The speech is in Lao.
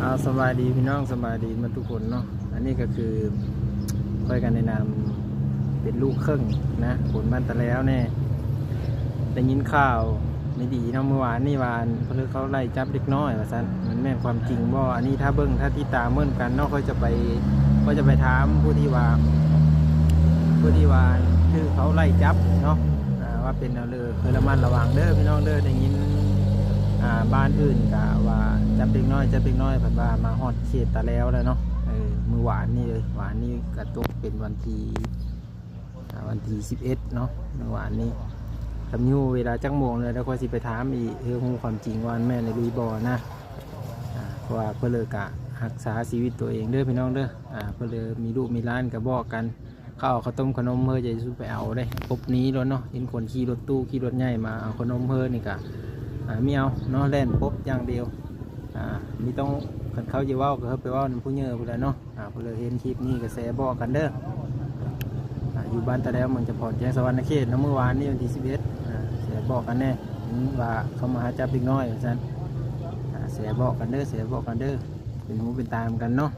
ອາ ສະບາຍດີພີ່ນ້ອງ ສະບາຍດີໝົດທຸກຄົນເນາະ. ອັນນີ້ກໍຄືຂ້ອຍກໍແນະນຳເປັນລູກເຄິ່ງນະ ຄົນບ້ານຕາແລວແນ່. ໄດ້ຍິນຂ່າວບໍ່ດີເນາະ ມື້ວານນີ້ວ່າ ອັນ ເພິ່ນເຂົາໄລ່ຈັບເດັກນ້ອຍວ່າຊັ້ນ ມັນແມ່ນຄວາມຈິງບໍ່? ອັນນີ້ຖ້າເບິ່ງ ຖ້າຕິດຕາມເບິ່ງກັນເນາະ ຂ້ອຍຈະໄປ ຂ້ອຍຈະໄປຖາມຜູ້ທີ່ວ່າ ຜູ້ທີ່ວ່າຖືກເຂົາໄລ່ຈັບເນາະ ອ່າ ວ່າເປັນແນວເລີ ຄືລະມັດລະວັງເດີພີ່ນ້ອງເດີ. ໄດ້ຍິນ ອ່າ ບ້ານອື່ນກະວ່າຈັບເດັກນ້ອຍ ຈັບເດັກນ້ອຍ ເພິ່ນວ່າມາຮອດເຂດຕາແລວແລ້ວເນາະ. ເອີ ມື້ວານນີ້ເລີຍ ວານນີ້ກະຕົກເປັນວັນທີ ອ່າ ວັນທີສິບເອັດເນາະ ມື້ວານນີ້. ກໍບໍ່ຮູ້ເວລາຈັກໂມງແລ້ວ ດຽວຂ້ອຍຊິໄປຖາມອີກ ເພື່ອຮູ້ຄວາມຈິງວ່າມັນແມ່ນອີ່ຫຼີບໍ່ນະ. ອ່າ ເພາະວ່າເພິ່ນເລີກະຮັກສາຊີວິດຕົວເອງເດີພີ່ນ້ອງເດີ. ອ່າ ເພິ່ນເລີມີລູກມີຫຼານກໍບອກກັນ ເຂົາເອົາເຂົ້າຕົ້ມຂະໜົມເຮີ ຈະສູ່ໄປເອົາເດ້ ປົບໜີໂລດເນາະ. ເຫັນຄົນຂີ່ລົດຕູ້ຂີ່ລົດໃຫຍ່ມາເອົາຂະໜົມເຮີນີ້ກະ ອ່າ ມີເອົາເນາະ ແລ່ນປົບຢ່າງດຽວ. ອ່າ ມີຕ້ອງ ຄັນເຂົາຈະເວົ້າກໍເຮີໄປເວົ້ານຳຜູ້ໃຫຍ່ພຸ້ນແຫຼະເນາະ. ອ່າ ຜູ້ໃດເຫັນຄລິບນີ້ກໍແຊບອກກັນເດີ. ອ່າ ຢູ່ບ້ານຕາແລວ ເມືອງຈຳພອນ ແຂວງສະຫວັນນະເຂດເນາະ ມື້ວານນີ້ວັນທີສິບເອັດ. ອ່າ ແຊບອກກັນແນ່ ເຫັນວ່າເຂົາມາຫາຈັບເດັກນ້ອຍວ່າຊັ້ນ. ອ່າ ແຊບອກກັນເດີ ແຊບອກກັນເດີ ເປັນຫູເປັນຕານຳກັນເນາະ.